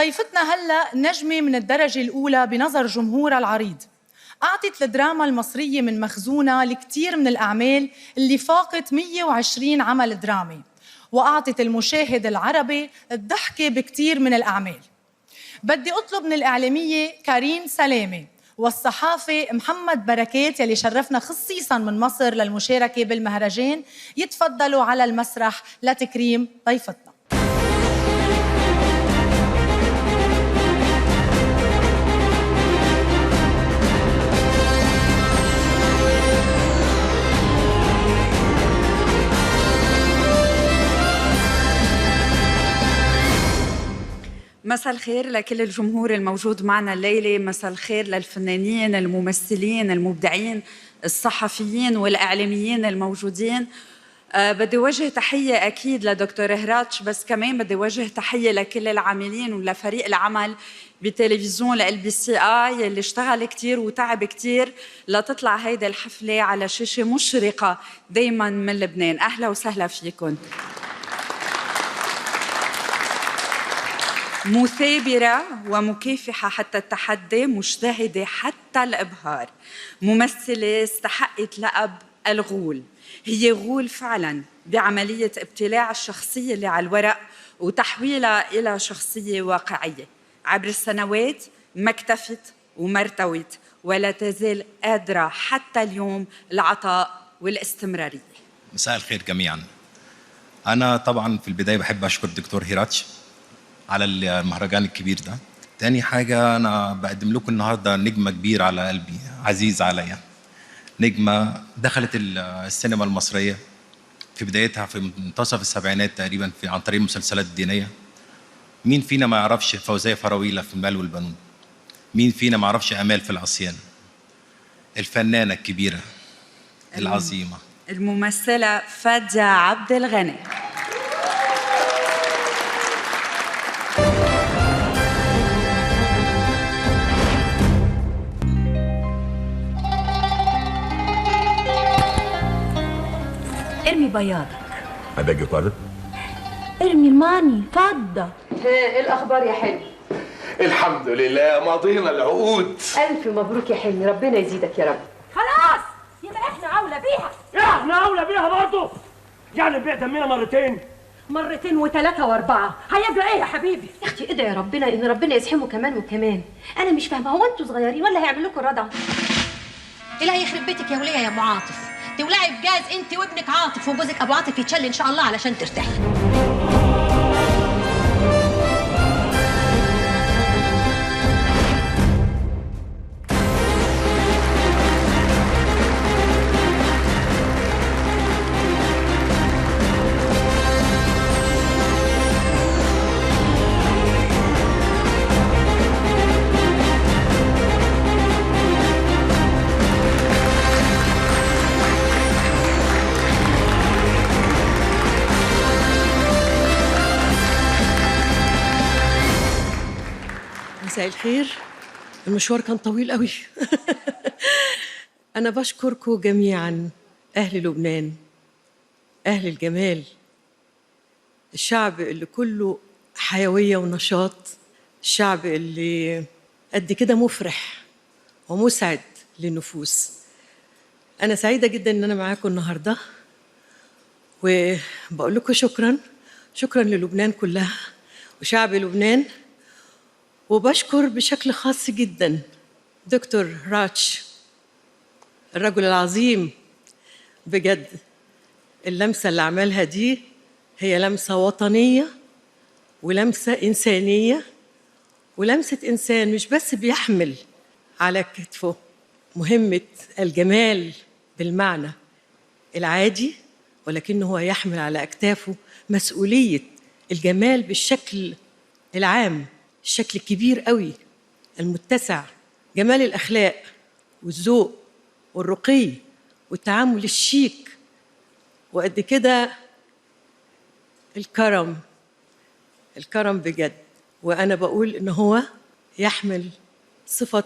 ضيفتنا هلأ نجمة من الدرجة الأولى بنظر جمهورها العريض، أعطت الدراما المصرية من مخزونها الكثير من الأعمال اللي فاقت 120 عمل درامي، وأعطت المشاهد العربي الضحكة بكثير من الأعمال. بدي أطلب من الإعلامية كارين سلامة والصحافي محمد بركات يلي شرفنا خصيصاً من مصر للمشاركة بالمهرجان يتفضلوا على المسرح لتكريم ضيفتنا. مساء الخير لكل الجمهور الموجود معنا الليلة، مساء الخير للفنانين الممثلين المبدعين الصحفيين والإعلاميين الموجودين. بدي وجه تحية أكيد لدكتور هراتش، بس كمان بدي وجه تحية لكل العاملين ولفريق العمل بتلفزيون LBCI اللي اشتغل كتير وتعب كتير لتطلع هيدا الحفلة على شاشة مشرقة دايما من لبنان. أهلا وسهلا فيكم. مثابرة ومكافحة حتى التحدي، مجتهدة حتى الإبهار، ممثلة استحقت لقب الغول. هي غول فعلاً بعملية ابتلاع الشخصية اللي على الورق وتحويلها إلى شخصية واقعية. عبر السنوات ما اكتفت وما ارتوت، ولا تزال قادرة حتى اليوم العطاء والاستمرارية. مساء الخير جميعاً. أنا طبعاً في البداية بحب أشكر الدكتور هيراتش على المهرجان الكبير ده. تاني حاجة، أنا بقدم لكم النهاردة نجمة كبيرة على قلبي، عزيز عليا، نجمة دخلت السينما المصرية في بدايتها في منتصف السبعينات تقريبا عن طريق المسلسلات الدينية. مين فينا ما يعرفش فوزية فراويلة في المال والبنون؟ مين فينا ما يعرفش أمال في العصيان؟ الفنانة الكبيرة العظيمة الممثلة فادية عبد الغني. ارمي بياضك. I beg your pardon? ارمي الماني فضة. ايه الاخبار يا حلمي؟ الحمد لله ماضينا العقود. الف مبروك يا حلمي، ربنا يزيدك يا رب. خلاص يبقى احنا اولى بيها. احنا اولى بيها برضه؟ يعني نبيع دمنا مرتين؟ مرتين وثلاثة وأربعة، هيبقى إيه يا حبيبي؟ يا أختي ادعي يا ربنا إن ربنا يزحمه كمان وكمان. أنا مش فاهمة، هو أنتوا صغيرين ولا هيعمل لكم الرضا؟ إلهي يخرب بيتك يا ولية يا أم عاطف، تولعي بجاز أنت وابنك عاطف وجوزك أبو عاطف يتشل إن شاء الله علشان ترتاحي. مساء الخير. المشوار كان طويل قوي. أنا بشكركم جميعا، أهل لبنان، أهل الجمال، الشعب اللي كله حيوية ونشاط، الشعب اللي قد كده مفرح ومسعد للنفوس. أنا سعيدة جدا إن أنا معاكم النهاردة، وبقول لكم شكرا، شكرا للبنان كلها وشعب لبنان. وبشكر بشكل خاص جدا دكتور راتش، الرجل العظيم بجد. اللمسة اللي عملها دي هي لمسة وطنية ولمسة إنسانية ولمسة إنسان مش بس بيحمل على كتفه مهمة الجمال بالمعنى العادي، ولكنه هو يحمل على أكتافه مسؤولية الجمال بالشكل العام، الشكل الكبير قوي المتسع، جمال الأخلاق والذوق والرقي والتعامل الشيك، وقد كده الكرم، الكرم بجد. وأنا بقول إن هو يحمل صفة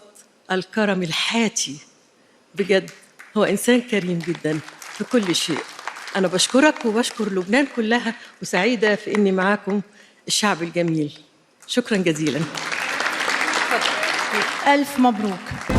الكرم الحاتي بجد، هو إنسان كريم جدا في كل شيء. أنا بشكرك وبشكر لبنان كلها، وسعيدة في إني معاكم الشعب الجميل. شكرا جزيلا. ألف مبروك.